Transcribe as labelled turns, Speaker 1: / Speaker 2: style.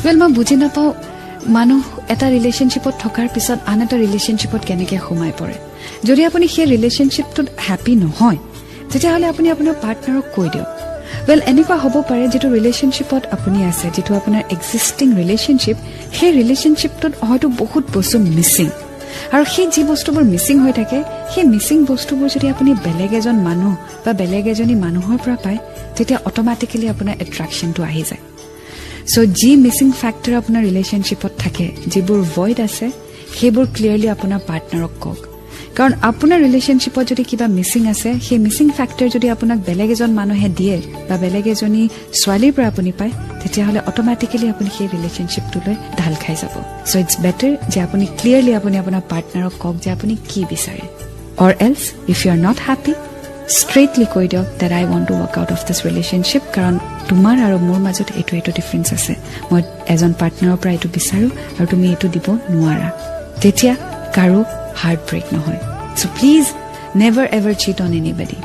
Speaker 1: Well, মই বুজি নাপাওঁ মানুহ এটা ৰিলেশ্যনশ্বিপত থকাৰ পিছত আন এটা ৰিলেশ্যনশ্বিপত কেনেকৈ সোমাই পৰে। যদি আপুনি সেই ৰিলেশ্যনশ্বিপটোত হেপ্পী নহয়, তেতিয়াহ'লে আপুনি আপোনাৰ পাৰ্টনাৰক কৈ দিয়ক। ৱেল, এনেকুৱা হ'ব পাৰে, যিটো ৰিলেশ্যনশ্বিপত আপুনি আছে, যিটো আপোনাৰ এক্সিষ্টিং ৰিলেশ্যনশ্বিপ, সেই ৰিলেশ্যনশ্বিপটোত হয়তো বহুত বস্তু মিচিং। আৰু সেই যি বস্তুবোৰ মিচিং হৈ থাকে, সেই মিচিং বস্তুবোৰ যদি আপুনি বেলেগ এজন মানুহ বা বেলেগ এজনী মানুহৰ পৰা পায়, তেতিয়া অট'মেটিকেলি আপোনাৰ এট্ৰেকশ্যনটো আহি যায়। চ' যি মিচিং ফেক্টৰ আপোনাৰ ৰিলেশ্যনশ্বিপত থাকে, যিবোৰ ভইড আছে, সেইবোৰ ক্লিয়াৰলি আপোনাৰ পাৰ্টনাৰক কওক। কাৰণ আপোনাৰ ৰিলেশ্যনশ্বিপত যদি কিবা মিচিং আছে, সেই মিচিং ফেক্টৰ যদি আপোনাক বেলেগ এজন মানুহে দিয়ে বা বেলেগ এজনী ছোৱালীৰ পৰা আপুনি পায়, তেতিয়াহ'লে অট'মেটিকেলি আপুনি সেই ৰিলেশ্যনশ্বিপটোলৈ ঢাল খাই যাব। চ' it's better যে আপুনি ক্লিয়াৰলি আপুনি আপোনাৰ পাৰ্টনাৰক কওক যে আপুনি কি বিচাৰে, or else if you are not happy, straightly কৈ দিয়ক that I want to walk out of this relationship, কাৰণ তোমাৰ আৰু মোৰ মাজত এইটো এইটো ডিফাৰেঞ্চ আছে। মই এজন পাৰ্টনাৰৰ পৰা এইটো বিচাৰোঁ আৰু তুমি এইটো দিব নোৱাৰা। তেতিয়া কাৰো হাৰ্ট ব্ৰেক নহয়। So please never ever cheat on anybody.